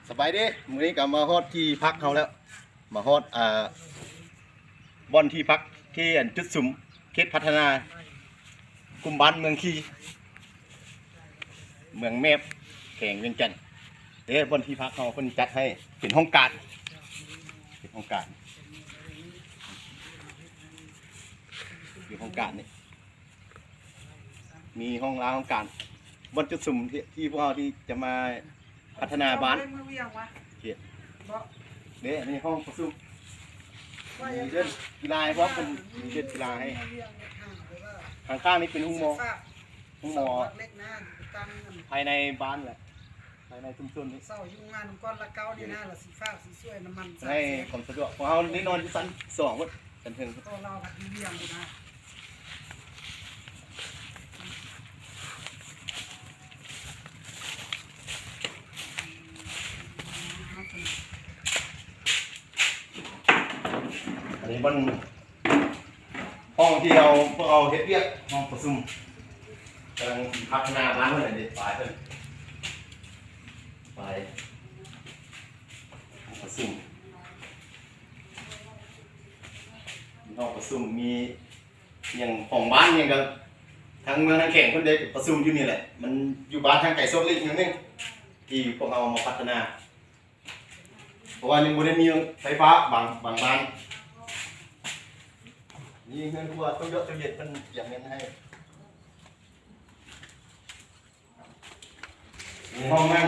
ສະບາຍດີ ມື້ນີ້ກໍມາຮອດທີ່ພັກເຮົາແລ້ວ ມາຮອດ ອ່າ ບ່ອນທີ່ພັກທີ່ອັນຈຸດສຸມເຂດພັດທະນາກຸ່ມບ້ານເມືອງຄີ ເມືອງແມບ ແຂວງວຽງຈັນເດ້. ບ່ອນທີ່ພັກເຮົາເພິ່ນຈັດໃຫ້ເປັນຫ້ອງການ ເປັນຫ້ອງການ ຢູ່ຫ້ອງການນີ້ ມີຫ້ອງລາຫ້ອງການ ບ່ອນຈຸດສຸມທີ່ ທີ່ພວກເຮົາທີ່ຈະມາພັດທະນາບ້ານ ເຂດ ເດ້ ອັນນີ້ຫ້ອງປະຊຸມ ມີເດີ່ນກິລາໃຫ້ພ້ອມ ເພິ່ນມີເດີ່ນກິລາໃຫ້. ຂ້າງໆນີ້ເປັນໂຮງໝໍ ໂຮງໝໍພາຍໃນບ້ານແຫຼະ ພາຍໃນຊຸມຊົນນີ້ ເຊົາຢູ່ງານນຳກ່ອນລະເກົ່ານີ້ນະ ລະຊິຝາກຊິຊ່ວຍນຳມັນ ໃຫ້ຄວາມສະດວກ. ພວກເຮົາໄດ້ນອນຢູ່ຊັ້ນສອງພຸ້ນ ຊັ້ນເທິງ ກໍລາວພັດຢູ່ວຽງພຸ້ນນະ. ອັນນີ້ມັນຫ້ອງທີ່ເຮົາ ພວກເຮົາເຮັດວຽກ ຫ້ອງປະຊຸມ ກຳລັງພັດທະນາບ້ານເພິ່ນເດ້ ປາຍເພິ່ນ ປາຍຫ້ອງປະຊຸມ ມີຫ້ອງປະຊຸມ ມີຫຍັງຂອງບ້ານຫຍັງກໍ ທາງເມືອງທາງແຂວງເພິ່ນໄດ້ປະຊຸມຢູ່ນີ້ແຫຼະ. ມັນຢູ່ບ້ານທາງໄກສອກຫຼີກໜ້ອຍໜຶ່ງ ທີ່ພວກເຮົາເອົາມາພັດທະນາ ເພາະວ່າຍັງບໍ່ໄດ້ມີໄຟຟ້າບາງ ບາງບ້ານ. ມີເຮືອນຄົວ ເຕົາຢອດເຕົາເຢັນເພິ່ນກຽມເງິນໃຫ້. ມີຫ້ອງນັ່ງ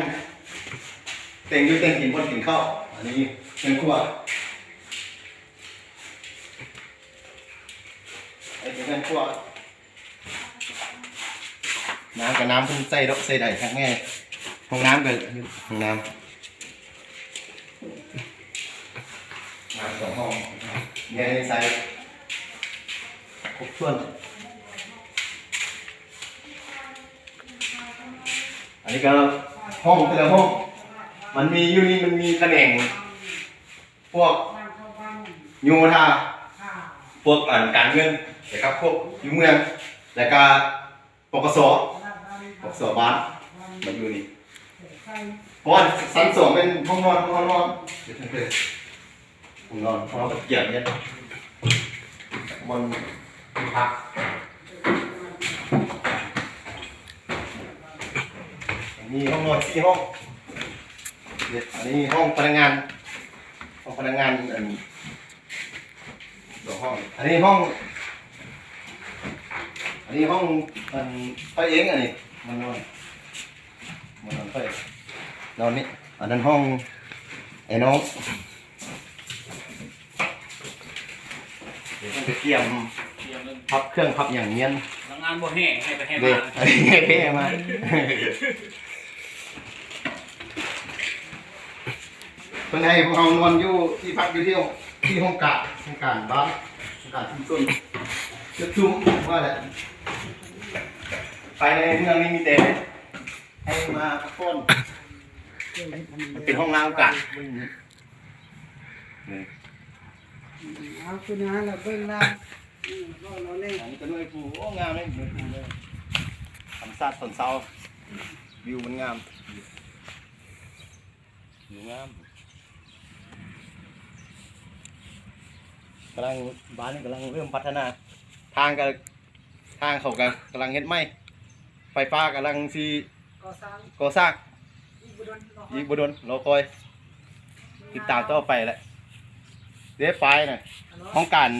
ແຕ່ງຢູ່ແຕ່ງກິນ ບ່ອນກິນເຂົ້າ. ອັນນີ້ເຮືອນຄົວ ອັນນີ້ເປັນເຮືອນຄົວ. ນ້ຳກໍນ້ຳເພິ່ນໃສ່ດອກໃສ່ໃດຄັກແນ່. ຫ້ອງນ້ຳກໍຫ້ອງນ້ຳ ນ້ຳສອງຫ້ອງ ແຍກໃສ່ຄົບຖ້ວນ. ອັນນີ້ກໍຫ້ອງແຕ່ລະຫ້ອງ ມັນມີຢູ່ນີ້ ມັນມີຂະແໜງ ພວກໂຍທາ ພວກອັນການເງິນ ແລ້ວກໍພວກຢູ່ເມືອງ ແລ້ວກໍ ປກສ ປກສ ບ້ານ ມາຢູ່ນີ້. ເພາະວ່າຊັ້ນສອງເປັນຫ້ອງນອນ ຫ້ອງນອນ ຫ້ອງນອນ ຫ້ອງນອນ ຫ້ອງນອນກຽມເຮັດບ່ອນພັກ. ມີຫ້ອງນອນສີ່ຫ້ອງ ອັນນີ້ຫ້ອງພະນັກງານ ຫ້ອງພະນັກງານ ອັນ ສອງຫ້ອງ. ອັນນີ້ຫ້ອງ ອັນນີ້ຫ້ອງ ອັນ ຂ້ອຍເອງ ອັນນີ້ ມານອນ ມານອນຂ້ອຍ ນອນນີ້. ອັນນັ້ນຫ້ອງໄອ້ນ້ອງ ດຽວເພິ່ນໄປກຽມ ກຽມເບິ່ງ ພັບເຄື່ອງພັບຫຍັງ ມຽນ ພະນັກງານບໍ່ແຮ່ ໃຫ້ໄປແຮ່ ເດ້ ມາ ໃຫ້ໄປແຮ່ມາ. ເພິ່ນໃຫ້ພວກເຮົານອນຢູ່ທີ່ພັກຢູ່ທີ່ ທີ່ຫ້ອງການ ຫ້ອງການບ້ານ ຫ້ອງການຊຸມຊົນ ຈຸດຊຸມວ່າແຫຼະ. ພາຍໃນເມືອງນີ້ມີແຕ່ໃຫ້ມາພັກຜ່ອນ ມັນເປັນຫ້ອງລາໂອກາດ. ເອົາຄືນາລະເບິ່ງລາວ ເອີ ເວົ້າລາວແດ່. ອັນນີ້ກໍໜ່ວຍພູ ໂອ້ ງາມເດ້ ໜ່ວຍພູເດ້. ທຳມະຊາດຕອນເຊົ້າ ວິວມັນງາມ ວິວງາມ. ກຳລັງ ບ້ານນີ້ກຳລັງເລີ່ມພັດທະນາ ທາງກໍ ທາງເຂົາກໍກຳລັງເຮັດໃໝ່ ໄຟຟ້າກຳລັງຊິກໍ່ສ້າງ ກໍ່ສ້າງ ອີກບໍ່ດົນ ລໍ ອີກບໍ່ດົນ ລໍຄອຍ ຕິດຕາມຕໍ່ໄປແຫຼະ. ເດ້ ປາຍນະ ຫ້ອງການ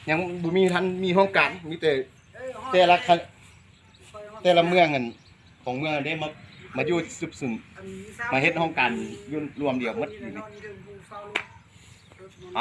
ຍັງບໍ່ມີ ທັນມີຫ້ອງການ ມີແຕ່ ເອີ ແຕ່ລະ ຫ້ອງ ແຕ່ລະເມືອງຫັ້ນ ຂອງເມືອງຫັ້ນເດ້ ມາ ມາຢູ່ຊຸມຊົນ ມາເຮັດຫ້ອງການຢູ່ລວມດຽວໝົດຢູ່ນີ້. ໄປ